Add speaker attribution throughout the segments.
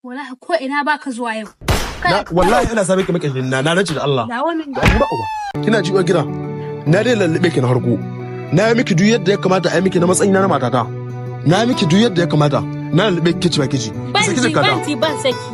Speaker 1: Wallahi ko ina baka zuwa yau.
Speaker 2: Na wallahi ina same ki maki na nace da Allah.
Speaker 1: Da wani
Speaker 2: Da ba uba. Kina ji uwar gida. Na dai lallabe ki na harko. Na yi miki duk yadda ya kamata a yi miki na matsayina na matata. Na yi miki duk yadda ya kamata. Na lallabe ki ci ba ki ji. Ki
Speaker 1: ban
Speaker 2: saki
Speaker 1: ji
Speaker 2: jikata.
Speaker 1: ban ji ban saki.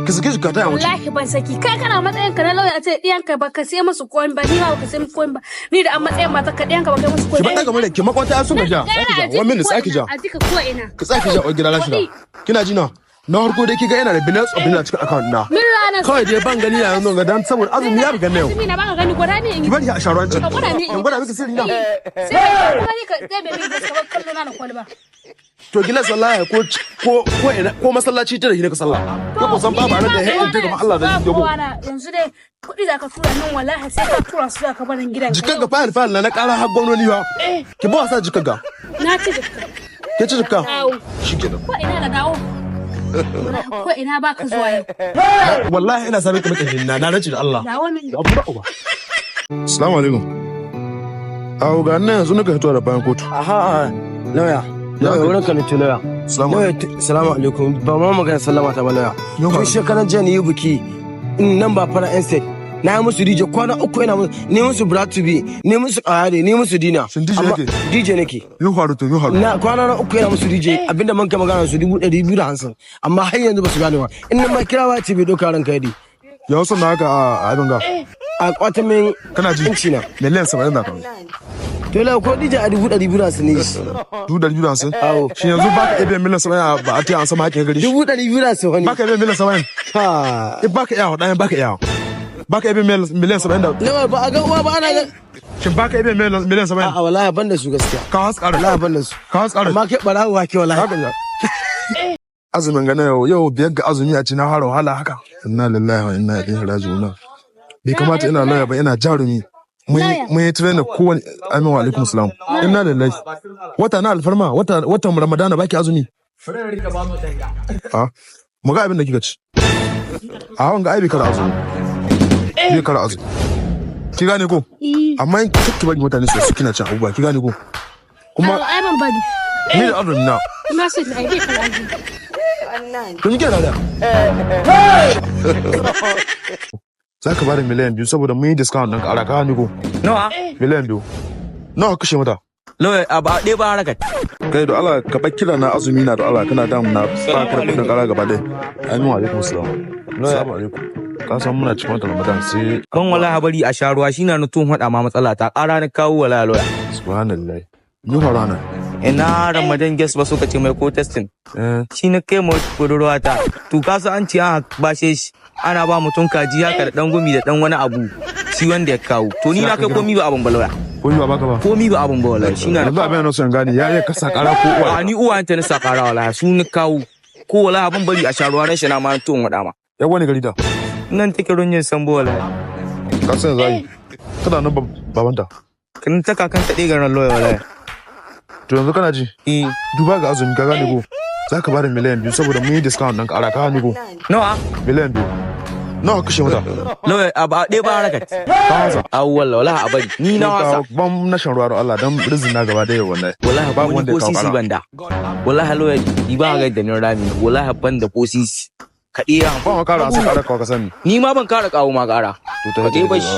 Speaker 2: Ki saki jikata ya wuce.
Speaker 1: Wallahi ban saki. Kai kana matsayin ka na lauya a ce ɗiyanka ba ka sai musu komai ba, ni ma ba ka sai musu komai ba. Ni da an matsayin mata ka ɗiyanka ba kai musu
Speaker 2: Ki
Speaker 1: komai.
Speaker 2: ba daga murya ki makwata sun gaja. Tsaki ja. One minute, tsaki ja.
Speaker 1: A jika ko ina.
Speaker 2: Ki tsaki ja uwar gida lafiya. Kina ji na? Na harko dai kiga ina da billions of billions cikin account na.
Speaker 1: Min ranar
Speaker 2: Kawai dai ban gani na yanzu ga dan saboda azumi ya buga na yau.
Speaker 1: Azumi na baka gani, gwada ni in
Speaker 2: Ki
Speaker 1: yi.
Speaker 2: bari a sharuwan
Speaker 1: Ka gwada ni in
Speaker 2: In
Speaker 1: yi.
Speaker 2: gwada miki sirri na.
Speaker 1: Sai ka kuma ni ka zai bai min gaskiya kallo na na kwalba.
Speaker 2: To gilas wallahi ko ina ko masallaci ta da shi ne ka sallah. Ko ko san babu ran da ya in ta gaba Allah da
Speaker 1: Ba
Speaker 2: shi dogo.
Speaker 1: kowa na yanzu dai kuɗi da ka tura min, wallahi sai ka tura su za ka barin gidan.
Speaker 2: Jikan ga fayil fayil na ƙara har gwamnoni ba. Ki ba wasa jikan ga.
Speaker 1: Na ci jikka.
Speaker 2: Ke ci jikka.
Speaker 1: Dawo.
Speaker 2: Shikenan.
Speaker 1: Ko ina na dawo. Wallahi ko ina baka zuwa yau.
Speaker 2: Wallahi ina same ki maki na nace da Allah.
Speaker 1: Dawo min.
Speaker 2: Da abu da uba. Assalamu alaikum. Awo ga nan yanzu nika fito da bayan kotu.
Speaker 3: Aha, lauya.
Speaker 2: Ya
Speaker 3: Lauya
Speaker 2: kai.
Speaker 3: wurin ka ne to lauya.
Speaker 2: Assalamu
Speaker 3: Lauya,
Speaker 2: alaikum.
Speaker 3: salamu alaikum. Ba ma magana sallama ta ba, lauya.
Speaker 2: Yau
Speaker 3: Tun
Speaker 2: ba.
Speaker 3: shekaran jiya ni yi biki in nan ba fara estate. Na yi musu DJ kwana 3 ina musu, ni musu bride to be, ni musu ƙayare, ni musu dinner.
Speaker 2: Shin DJ
Speaker 3: Amma
Speaker 2: kake?
Speaker 3: DJ nake.
Speaker 2: Yau faru to yau faru.
Speaker 3: Na kwana na 3 ina musu DJ, abinda man ka magana su 250,000, amma har yanzu ba su gane ba. In nan ma kira ba ce bai doka ranka yadi.
Speaker 2: Ya wasu na haka a abin ga.
Speaker 3: A kwata min
Speaker 2: Kana ji?
Speaker 3: inci na.
Speaker 2: 70 miliyan na kawai.
Speaker 3: To lauya, ko DJ a 250,000 ne shi.
Speaker 2: 250,000.
Speaker 3: Awo.
Speaker 2: Shin yanzu baka iya biyan 70 miliyan ba a ta an sama hakkin gari shi?
Speaker 3: 250,000 wani.
Speaker 2: Baka iya biyan 70 miliyan.
Speaker 3: Ha.
Speaker 2: In baka iya wadannan baka iya. Baka iya biyan 70 miliyan da.
Speaker 3: Lauya, ba a ga uwa ba ana ga.
Speaker 2: Shin baka iya biyan 70 miliyan?
Speaker 3: A'a, wallahi ban da su gaskiya.
Speaker 2: Ka haska ƙara.
Speaker 3: Wallahi ban da su.
Speaker 2: Ka haska ƙara.
Speaker 3: Amma kai barawo ke wallahi.
Speaker 2: Haka ya. Azumin gana yau yau biyar ga azumi a ci na fara wahala haka. Inna lillahi wa inna ilaihi raji'un. Bai kamata ina lauya ba, ina jarumi. Mun yi trainer kowane. Amin wa alaikum salam. Inna lillahi. Wata na alfarma, wata watan Ramadana baki azumi. Ha? Mu ga abin da kika ci. A wanga ai bai kara azumi. Bai kara azumi. Ki gane ko? Amma in kike bari mutane su kina cin abubuwa, ki gane ko? Kuma
Speaker 1: Ai ban bari.
Speaker 2: ni da azumi na.
Speaker 1: Ina so ai bai kara azumi.
Speaker 2: To ni ke da za ka bada 2 miliyan saboda mun yi discount ɗin ƙara, ka hannu ko?
Speaker 4: Nawa?
Speaker 2: 2 miliyan. Nawa kashe mata?
Speaker 4: Lawyer, abu a ɗaya ba harakat.
Speaker 2: Kai da Allah ka bar kira na, azumi na, da Allah kana damu na, ba ka da kuɗin ƙara gaba ɗaya. Amin wa alaikum salam. Assalamu alaikum. Ka san muna cikin watan Ramadan sai
Speaker 4: Kan wala bari a sha ruwa shi na nutun haɗa ma matsala ta ƙara na kawo wala lawyer.
Speaker 2: Subhanallah. Ni fara nan.
Speaker 4: Ina Ramadan guest ba suka ce mai ko testing.
Speaker 2: Eh.
Speaker 4: Shi na kai ma budurwa ta. To ka san an ce an bashe shi. Ana ba mutum kaji haka da ɗan gumi da ɗan wani abu. Shi wanda ya kawo. To ni na kai komi ba abun ba, lawyer.
Speaker 2: Ko yi ba baka ba.
Speaker 4: Komi ba abun ba wallahi. Shi na
Speaker 2: Yanzu abin da na son gane, ya iya kasa ƙara ko uwa.
Speaker 4: A ni uwayenta na sa ƙara wallahi su ni kawo. Ko wallahi abun bari a sha ruwa ran shi na ma tuwon waɗa ma.
Speaker 2: Ya wani gari da.
Speaker 4: Nan take runyin sambo wallahi.
Speaker 2: Ka san yanzu ai. Kana nan babanta.
Speaker 4: Kan ta kakan ta ɗaya garin lawyer wallahi.
Speaker 2: To yanzu kana ji.
Speaker 4: Eh.
Speaker 2: Duba ga azumi, ka gane ko? Za ka bada 2 miliyan saboda mun yi discount ɗin ƙara, ka hannu ko?
Speaker 4: Nawa?
Speaker 2: 2 miliyan. Nawa kashe mata?
Speaker 4: Lawyer, abu a ɗaya ba harakat.
Speaker 2: Ka hasa.
Speaker 4: Awwala wallahi a bari. Ni na wasa.
Speaker 2: Ban na shan ruwa da Allah dan rizin na gaba ɗaya wallahi.
Speaker 4: Wallahi
Speaker 2: Babu
Speaker 4: ko ni
Speaker 2: wanda
Speaker 4: ko
Speaker 2: ya kawo
Speaker 4: sisi
Speaker 2: ƙara.
Speaker 4: banda. Wallahi lawyer ni ba ga da ni rami. Wallahi ban da ko sisi. Ka ɗaya.
Speaker 2: Ba ma ƙara sai ƙara kawo ka sani.
Speaker 4: Ni ma ban kara kawo ma ƙara.
Speaker 2: To ta
Speaker 4: Ka ɗaya bashi.